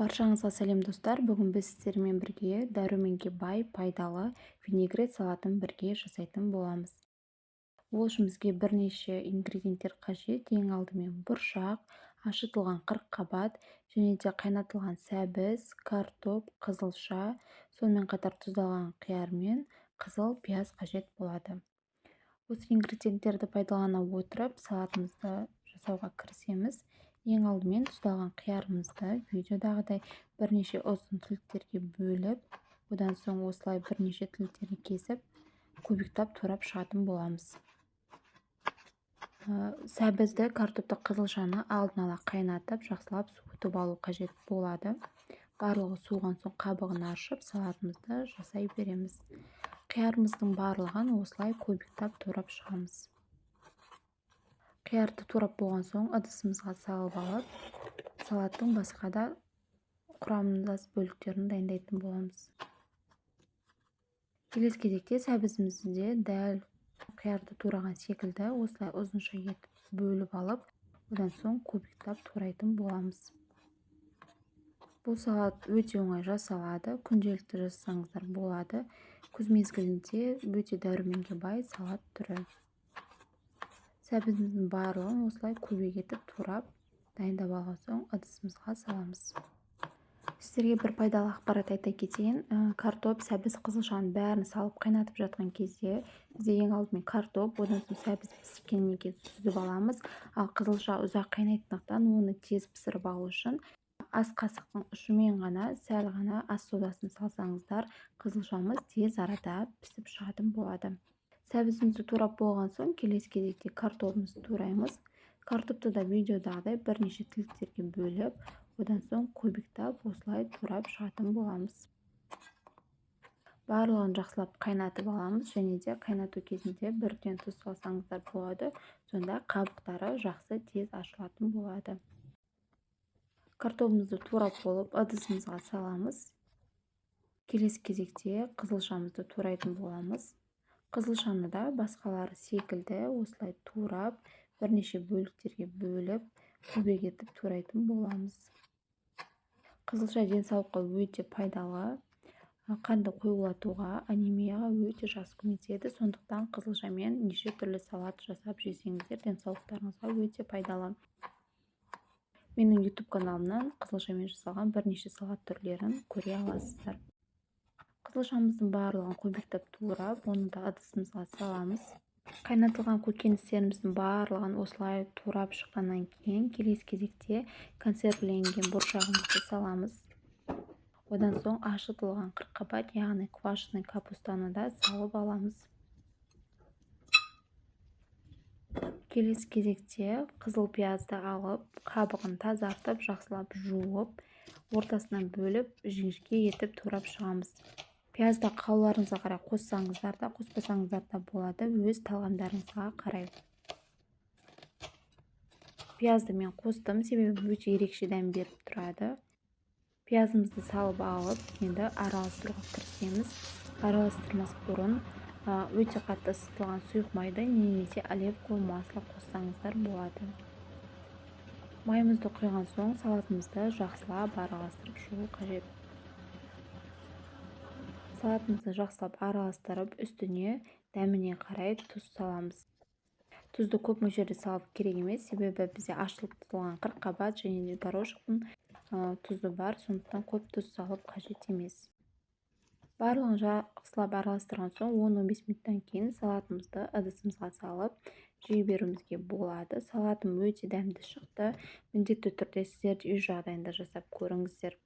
Баршаңызға сәлем, достар! Бүгін біз сіздермен бірге дәруменге бай, пайдалы винегрет салатын бірге жасайтын боламыз. Ол үшін бізге бірнеше ингредиенттер қажет. Ең алдымен бұршақ, ашытылған қырыққабат және де қайнатылған сәбіз, картоп, қызылша, сонымен қатар тұздалған қияр мен қызыл пияз қажет болады. Осы ингредиенттерді пайдалана отырып, салатымызды жасауға кірісеміз. Ең алдымен тұздалған қиярымызды видеодағыдай бірнеше ұзын тіліктерге бөліп, одан соң осылай бірнеше тіліктерге кесіп, кубиктап турап шығатын боламыз. Сәбізді, картопты, қызылшаны алдын ала қайнатып, жақсылап суытып алу қажет болады. Барлығы суыған соң қабығын аршып, салатымызды жасай береміз. Қиярымыздың барлығын осылай кубиктап турап шығамыз. Қиярды турап болған соң, ыдысымызға салып алып, салаттың басқа да құрамдас бөліктерін дайындайтын боламыз. Келесі кезекте сәбізімізді де дәл қиярды тураған секілді осылай ұзынша етіп бөліп алып, одан соң кубиктап турайтын боламыз. Бұл салат өте оңай жасалады, күнделікті жасасаңыздар болады. Күз мезгілінде өте дәруменге бай салат түрі. Сәбізіміздің барлығын осылай кубик етіп турап, дайындап алған соң, ыдысымызға саламыз. Сіздерге бір пайдалы ақпарат айта кетейін. Картоп, сәбіз, қызылшаның бәрін салып қайнатып жатқан кезде бізде ең алдымен картоп, одан соң сәбіз піскеннен кейін сүзіп аламыз. Ал қызылша ұзақ қайнайтындықтан, оны тез пісіріп алу үшін ас қасықтың ұшымен ғана сәл ғана ас содасын салсаңыздар, қызылшамыз тез арада пісіп шығатын болады. Сәбізімізді турап болған соң, келесі кезекте картобымызды тураймыз. Картопты да видеодағыдай бірнеше тіліктерге бөліп, одан соң кубиктап осылай турап шығатын боламыз. Барлығын жақсылап қайнатып аламыз және де қайнату кезінде бірден тұз салсаңыздар болады, сонда қабықтары жақсы, тез ашылатын болады. Картобымызды турап болып, ыдысымызға саламыз. Келесі кезекте қызылшамызды турайтын боламыз. Қызылшаны да басқалары секілді осылай турап, бірнеше бөліктерге бөліп, кубик етіп турайтын боламыз. Қызылша денсаулыққа өте пайдалы, қанды қоюлатуға, анемияға өте жақсы көмектеседі. Сондықтан қызылшамен неше түрлі салат жасап жесеңіздер, денсаулықтарыңызға өте пайдалы. Менің YouTube каналымнан қызылшамен жасалған бірнеше салат түрлерін көре аласыздар. Қызылшамыздың барлығын кубиктап турап, оны да ыдысымызға саламыз. Қайнатылған көкөністеріміздің барлығын осылай турап шыққаннан кейін, келесі кезекте консервіленген бұршағымызды саламыз. Одан соң ашытылған қырыққабат, яғни квашеный капустаны да салып аламыз. Келесі кезекте қызыл пиязды алып, қабығын тазартып, жақсылап жуып, ортасынан бөліп, жіңішке етіп турап шығамыз. Пиязды қалауларыңызға қарай қоссаңыздар да, қоспасаңыздар да болады, өз талғамдарыңызға қарай. Пиязды мен қостым, себебі өте ерекше дәм беріп тұрады. Пиязымызды салып алып, енді араластыруға кірісеміз. Араластырмас бұрын өте қатты ысытылған сұйық майды немесе оливковый масло қоссаңыздар болады. Майымызды құйған соң, салатымызды жақсылап араластырып шығу қажет. Салатымызды жақсылап араластырып, үстіне дәміне қарай тұз саламыз. Тұзды көп мөлшерде салып керек емес, себебі бізде ашытылған қырыққабат және де горошектің тұзы бар, сондықтан көп тұз салып қажет емес. Барлығын жақсылап араластырған соң, 10-15 минуттан кейін салатымызды ыдысымызға салып, жей беруімізге болады. Салатым өте дәмді шықты. Міндетті түрде сіздер де үй жағдайында жасап көріңіздер.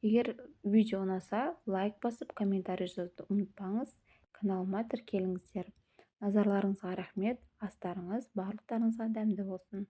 Егер видео ұнаса, лайк басып, комментарий жазуды ұмытпаңыз. Каналыма тіркеліңіздер. Назарларыңызға рахмет! Астарыңыз барлықтарыңызға дәмді болсын!